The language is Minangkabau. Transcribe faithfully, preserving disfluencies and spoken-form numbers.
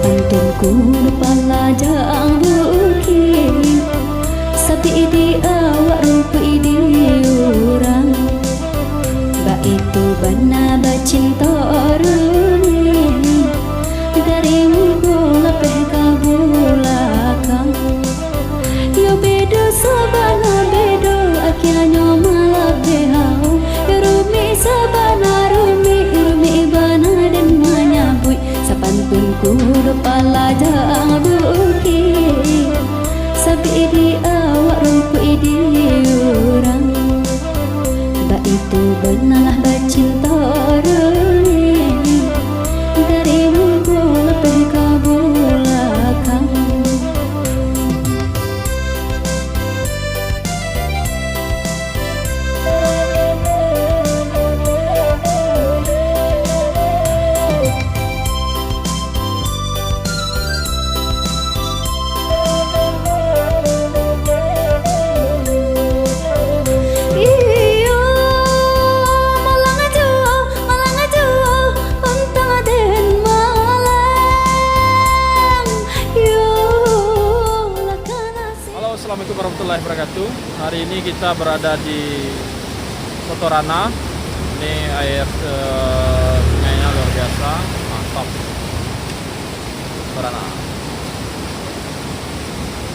Pantun kudo palaja ang bukik, sapi di awak, rumpuik di urang. Baitu bana bacinto rumi, dari muko lapeh ka bulakang. Yo bedo sabana bedo, akianyo malapeh hau. Yo rumik sabana rumik, rumik bana den manyabuik. Sapantun kudo palaja ang bukik, sapi di awak, rumpuik di urang. Baitu banalah bacinto rumi, dari muko lapeh ka bulakang. Iyo, malang juo, malang juo, untang den malang. Iyo, lakana si- Halo, assalamualaikum warahmatullahi wabarakatuh. Hari ini kita berada di Soto Rana. Ini air, eh, sungainya luar biasa, mantap. Soto Rana.